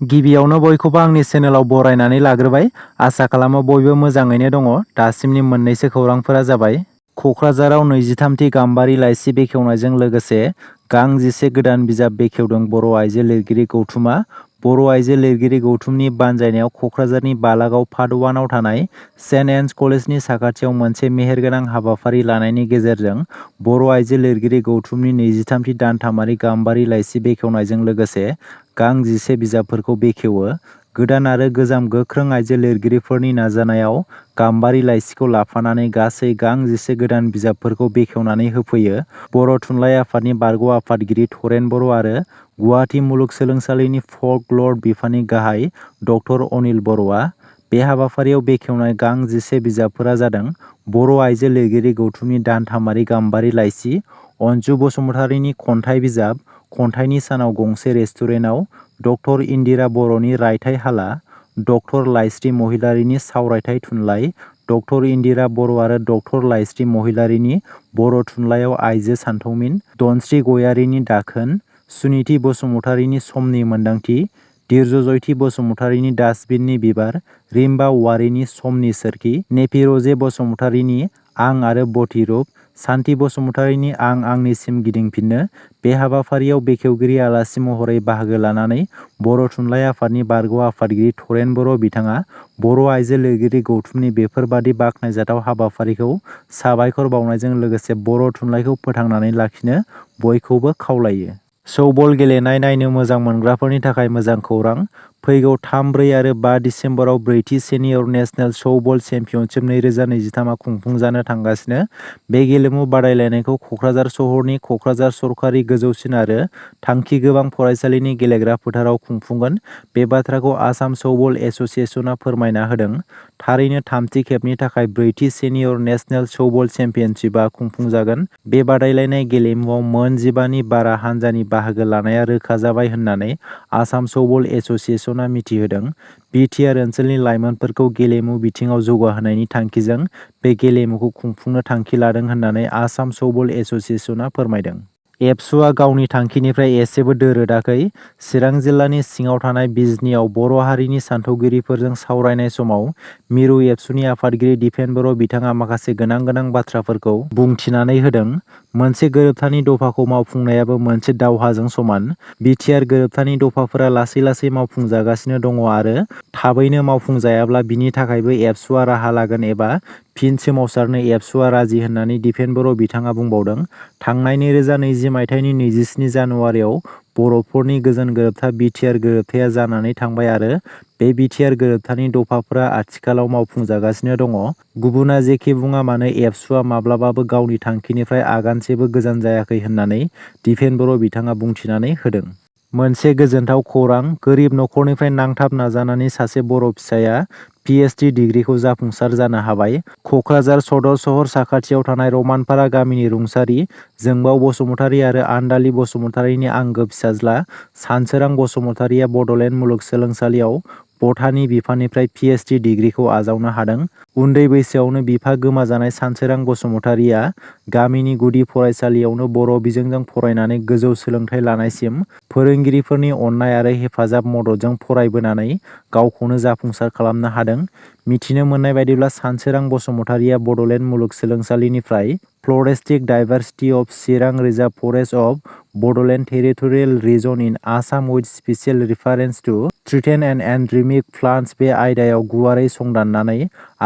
गिबियावनो बयखौबो आंनि चेनेलाव बरायनानै लाग्रोबाय। आसा खालामो बयबो मोजाङैनो दङ। दासिमनि मोननैसो खौरांफोरा जाबाय कक्राझाराव 23थि गाम्बारि लाइसि बेखेवनायजों लोगोसे गांजिसे गोदान बिजाब बेखेवदों बर' आइजो लिरगिरि गौथुमा। बर' आइजो लिरगिरि गौथुमनि बानजायनायाव कक्राझारनि बालागाव पार्ट 1 आव थानाय सेन्ट एन्स कलेजनि साखाथियाव मोनसे मेहेरगोनां हाबाफारि लानायनि गेजेरजों बर' आइजो लिरगिरि गौथुमनि 23थि दानथामारि गाम्बारि लाइसि बेखेवनायजों लोगोसे गांजिसे बिजाबफोरखौ बेखेवो। गोदान आरो गोजाम गोख्रों आइजो लिरगिरिफोरनि नाजानायाव गाम्बारि लाइसिखौ लाफानानै गासै गांजिसे गोदान बिजाबफोरखौ बेखेवनानै होफैयो। बर' थुनलाइ आफादनि बारग' आफादगिरि थरेन बर' आरो गुवाहाटी मुलुगसोलोंसालिनि फल्कलर बिफाननि गाहाय डक्टर अनिल बर'आ। बे हाबाफारियाव बेखेवनाय गांजिसे बिजाबफोरा जादों बर' आइजो लिरगिरि गौथुमनि दानथामारि गाम्बारि लाइसि, अनजु बसुमतारिनि खन्थाइ बिजाब खन्थाइनि सानाव गंसे रेस्टुरेन्टआव, डक्टर इन्दिरा बर'नि रायथाइ हाला, डक्टर लाइस्रि महिलारिनि सावरायथाइ थुनलाइ, डक्टर इन्दिरा बर' आरो डक्टर लाइस्रि महिलारिनि बर' थुनलाइयाव आइजो सानथौमिन, धनस्रि गयारिनि दाखोन, सुनिति बसुमतारिनि समनि मोन्दांथि, दिर्जयथि बसुमतारिनि डास्टबिननि बिबार, रिम्बा औवारिनि समनि सोरखि, नेफिरजे बसुमतारिनि आं आरो बतिरुप, सान्ति बसुमतारिनि आं आंनिसिम गिदिंफिनो। बे हाबाफारियाव बेखेवगिरि आलासि महरै बाहागो लानानै बर' थुनलाइ आफादनि बारग' आफादगिरि थरेन बर' बिथाङा बर' आइजो लिरगिरि गौथुमनि बेफोरबादि बाख्नायजाथाव हाबाफारिखौ साबायखर बावनायजों लोगोसे बर' थुनलाइखौ फोथांनानै लाखिनो बयखौबो खावलायो। सौबल गेलेनाय नायनो मोजां मोनग्राफोरनि थाखाय मोजां खौरां। फैगौ 3, 4 आरो 5 दिसेम्बराव ब्रैथि सिनियर नेशनेल सौबल चेम्पियनशिप 2023 आ खुंफुंजानो थांगासिनो। बे गेलेमु बादायलायनायखौ कक्राझार सहरनि कक्राझार सरकारि गोजौसिन आरो थांखि गोबां फरायसालिनि गेलेग्रा फोथाराव खुंफुंगोन। बे बाथ्राखौ आसाम सौबल एस'सिएशनआ फोरमायना होदों। थारैनो थामथि खेबनि थाखाय ब्रैथि सिनियर नेशनेल सौबल चेम्पियनशिपआ खुंफुंजागोन। बे बादायलायनाय गेलेमुआव मोन 15 नि बारा हान्जानि बाहागो लानाया रोखा जाबाय होननानै आसाम सौबल एस'सिएशनआ मिथिहोदों। बि.टि.आर. ओनसोलनि लाइमोनफोरखौ गेलेमु बिथिङाव जौगाहोनायनि थांखिजों बे गेलेमुखौ खुंफुंनो थांखि लादों होननानै आसाम सौबल एस'सिएशनआ फोरमायदों। एबसुआ गावनि थांखिनिफ्राय एसेबो दोरोदाखै। चिरां जिल्लानि सिङाव थानाय बिजनीआव बर' हारिनि सानथौगिरिफोरजों सावरायनाय समाव मिरु एबसुनि आफादगिरि दिपेन बर' बिथाङा माखासे गोनां बाथ्राफोरखौ बुंथिनानै होदों। मोनसे गोरोबथानि दफाखौ मावफुंनायाबो मोनसे दावहाजों समान। बि.टि.आर. गोरोबथानि दफाफोरा लासै मावफुंजागासिनो दङ आरो थाबैनो मावफुंजायाब्ला बिनि थाखायबो एबसुआ राहा लागोन एबा फिन सोमावसारनो एबसुआ राजि होननानै दिपेन बर' बिथाङा बुंबावदों। थांनाय 2020 मायथाइनि 27 जानुवारियाव बर'फोरनि गोजोन गोरोबथा बि.टि.आर. गोरोबथाया जानानै थांबाय आरो बे बि.टि.आर. गोरोबथानि दफाफोरा आथिखालाव मावफुंजागासिनो दङ। गुबुना जेखि बुङा मानो एबसुआ माब्लाबाबो गावनि थांखिनिफ्राय आगानसेबो गोजान जायाखै होननानै दिपेन बर' बिथाङा बुंथिनानै होदों। मोनसे गोजोनथाव खौरां। गोरिब नखरनिफ्राय नांथाब नाजानानै सासे बर' फिसाया पि.एइच.डि. डिग्रीखौ जाफुंसार जानो हाबाय। कक्राझार सदर सहर साखाथियाव थानाय रमानपारा गामिनि रुंसारि जोंबाव बसुमतारि आरो आन्दालि बसुमतारिनि आंगो फिसाज्ला सानसोरां बसुमतारिया बड'लेण्ड मुलुगसोलोंसालियाव बटानि बिफाननिफ्राय पि.एइच.डि. डिग्रीखौ आजावनो हादों। उन्दै बैसोआवनो बिफा गोमाजानाय सानसोरां बसुमतारिया गामिनि गुदि फरायसालियावनो बर' बिजोंजों फरायनानै गोजौ सोलोंथाइ लानायसिम फोरोंगिरिफोरनि अननाय आरो हेफाजाब मददजों फरायबोनानै गावखौनो जाफुंसार खालामनो हादों। मिथिनो मोननाय बायदिब्ला सानसोरां बसुमतारिया बड'लेण्ड मुलुगसोलोंसालिनिफ्राय floristic diversity of Chirang reserve forest of Bodoland territorial region in Assam with special reference to threaten and endemic plants बे आयदायाव गुवारै संदाननानै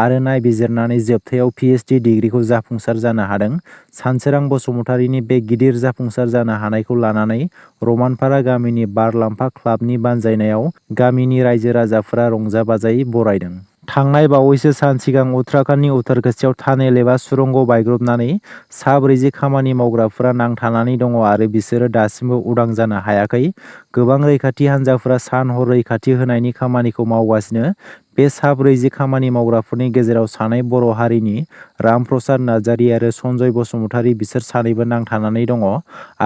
आरो नायबिजिरनानै जोबथायाव पि.एइच.डि. डिग्रीखौ जाफुंसार जानो हादों। सानसोरां बसुमतारिनि बे गिदिर जाफुंसार जानो हानायखौ लानानै रमानपारा गामिनि बारलाम्फा क्लाबनि बानजायनायाव गामिनि रायजो राजाफोरा रंजा बाजायै बरायदों। थांनाय बावैसो सान सिगां उत्तराखन्डनि उत्तरकाशीआव टानेल एबा सुरंग बायग्रबनानै सा 40 खामानि मावग्राफोरा नांथानानै दङ आरो बिसोरो दासिमबो उदां जानो हायाखै। गोबां रैखाथि हान्जाफोरा सान-हर रैखाथि होनायनि खामानिखौ मावगासिनो। बे सा 40 खामानि मावग्राफोरनि गेजेराव सानै बर' हारिनि रामप्रसाद नार्जारी आरो सन्जय बसुमतारी बिसोर सानैबो नांथानानै दङ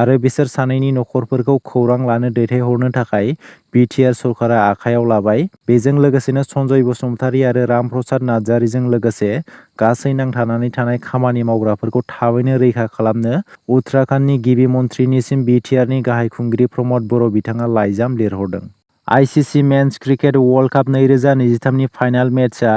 आरो बिसोर सानैनि नखरफोरखौ खौरां लानो दैथायहरनो थाखाय बि.टि.आर. सरकारा आखायाव लाबाय। बेजों लोगोसेनो सन्जय बसुमतारी आरो रामप्रसाद नार्जारीजों लोगोसे गासै नांथानानै थानाय खामानि मावग्राफोरखौ थाबैनो रैखा खालामनो उत्तराखन्डनि गिबि मन्थ्रिनिसिम बि.टि.आर.नि गाहाय खुंगिरि प्रमद बर' बिथाङा लाइजाम लिरहरदों। ICC men's cricket world cup 2023 नि फाइनाल मेचआ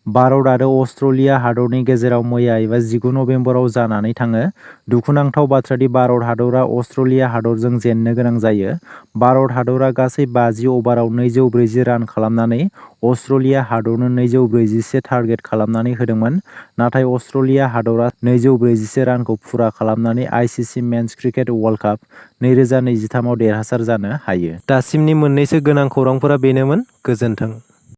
भारत आरो अस्ट्रेलिया हादरनि गेजेराव मैया एबा 19 नभेम्बराव जानानै थाङो। दुखुनांथाव बाथ्रादि भारत हादरा अस्ट्रेलिया हादरजों जेननो गोनां जायो। भारत हादरा गासै 50 अभाराव 240 रान खालामनानै अस्ट्रेलिया हादरनो 241 टार्गेट खालामनानै होदोंमोन। नाथाय अस्ट्रेलिया हादरा 241 रानखौ फुरा खालामनानै ICC men's cricket world cup 2023 आव देरहासार जानो हायो। दासिमनि मोननैसो गोनां खौरांफोरा बेनोमोन। गोजोन्थों।